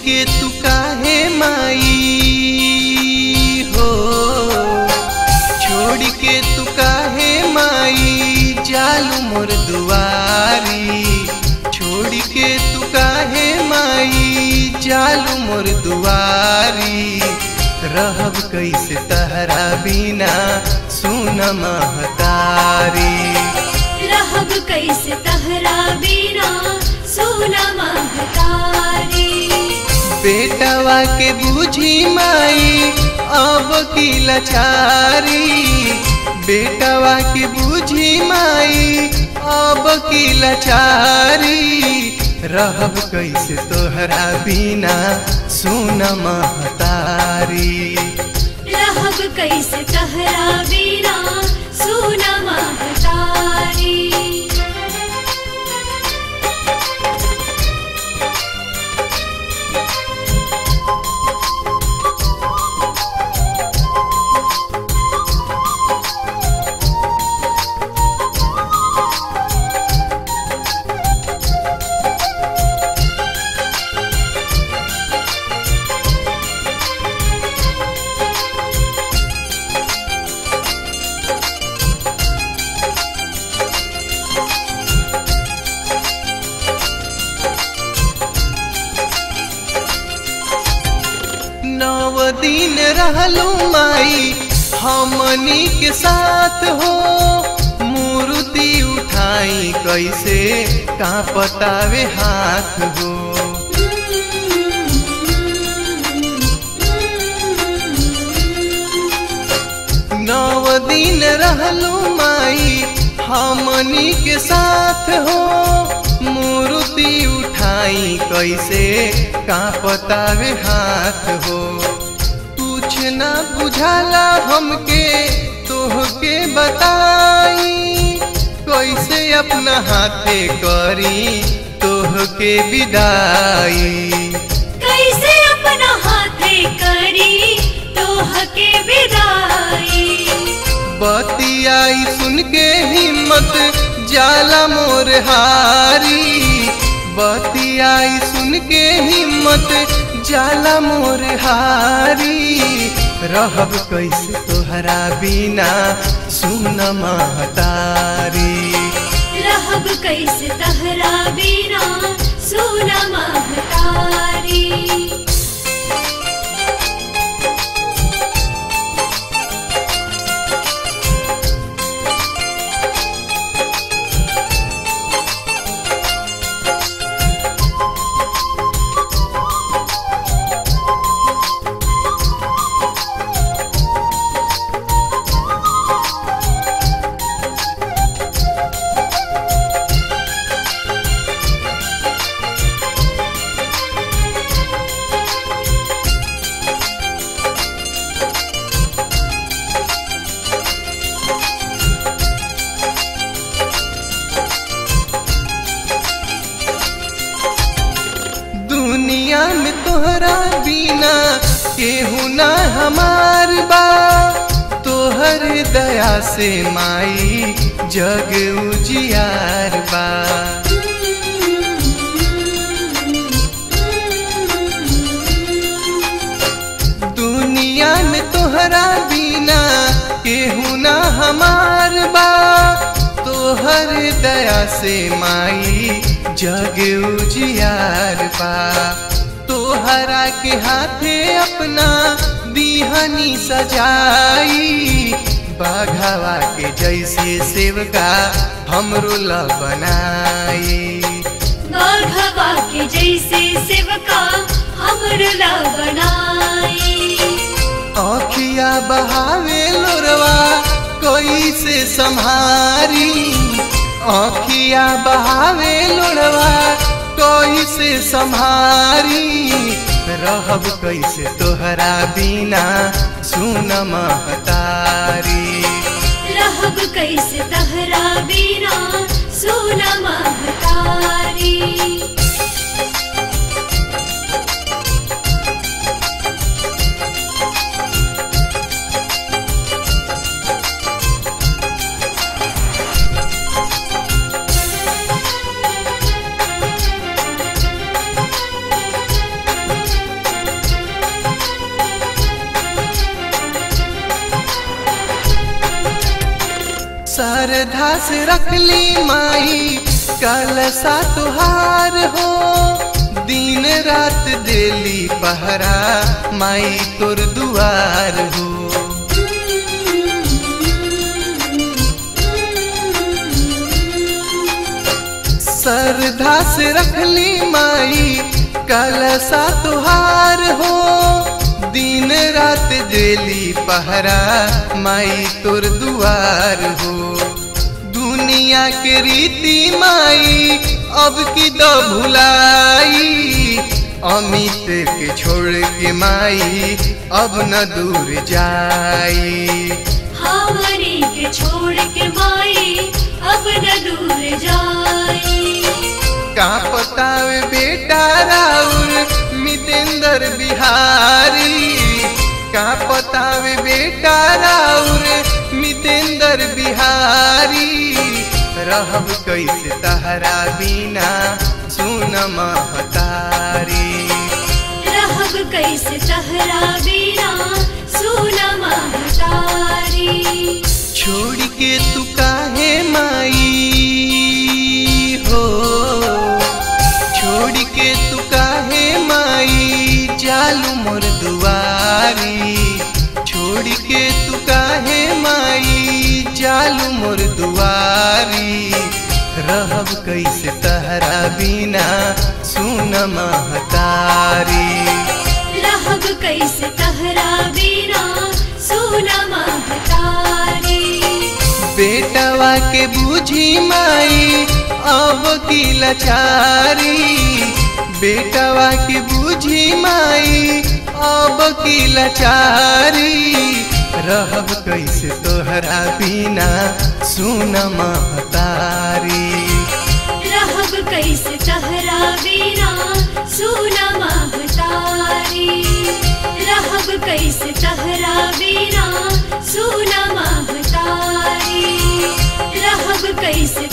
के तू काहे माई हो, छोड़ के तू काहे माई जालू मोर दुआरी। छोड़ के तू काहे माई जालू मोर दुआरी। रहब कैसे तहरा बिना सुन महतारी। रहब कैसे तहरा बिना सुन महतारी। बेटवा के बूझी माई अब की लाचारी। बेटवा के बूझी माई अब की लाचारी। रहब कैसे तोहरा बिना सुन महतारी। रहब कैसे तहरा बिना सुन महतारी। नौ दिन रहलू माई हमनी के साथ हो। मूर्ति उठाई कैसे का पतावे हाथ हो। नौ दिन रहलू माई हमनी के साथ हो। मूर्ति उठाई कैसे का पतावे हाथ हो। कुछ ना बुझाला हमके तोहके बताई। कैसे अपना हाथे करी तोहके विदाई। कैसे अपना हाथे करी तोहके विदाई। बतियाई सुन के हिम्मत जाला मोर हारी। बतियाई सुन के हिम्मत जाला मोर हारी। रहब कैसे तोहरा बिना सुन महतारी। रहब कैसे तहरा बिना सुन महतारी। दुनिया में तोहरा बिना केहू ना हमार बा। तोहर दया से माई जग उजियार बा। दुनिया में तोहरा बिना केहू ना हमार बा। तोहर दया से माई जग उजियार बा। तोहरा के हाथे अपना बिहनी सजाई। बाघावा के जैसे सेवका हमरो ला बनाई। बाघावा के जैसे सेवका हमरो ला बनाई। आँखिया बहावे लोरवा कैसे संहारी। आँखिया बहावे लोरवा कैसे संहारी। रहब कैसे तोहरा बिना सुन महतारी। रहब कैसे तहरा बिना सुन महतारी। श्रद्धा से रखली माई कलसा तुहार हो, दिन रात देली पहरा माई तोर दुआर हो। श्रद्धा से रखली माई कलसा तुहार हो, दिन रात देली पहरा माई तोर दुआर हो। दुनिया के रीति माई अब की दो भुलाई, अमित के छोड़ के माई अब न दूर जाई। हमनी के छोड़ के माई अब न दूर जाई। का पतावे बेटा राउर मितेंद्र बिहारी, का पतावे बेटा राउर मितेंद्र बिहारी, रहब कैसे तहरा बिना सुन महतारी। रहब कैसे तहरा बिना सुन महतारी। छोड़ के तू काहे माई हो, छोड़ के तू काहे माई जालू मोर दुआरी। छोड़ के तू काहे माई जालू मोर दुआरी, रहब कैसे तहरा बिना सुन महतारी। रहब कैसे तहरा बिना सुन महतारी। बेटवा के बूझी माई अब की लाचारी, बेटवा के बूझी माई अब की लाचारी, रहब कैसे तोहरा बिना सुन महतारी। रहब कैसे तहरा बिना सुन महतारी। रहब कैसे तहरा बिना सुन महतारी। रहब कैसे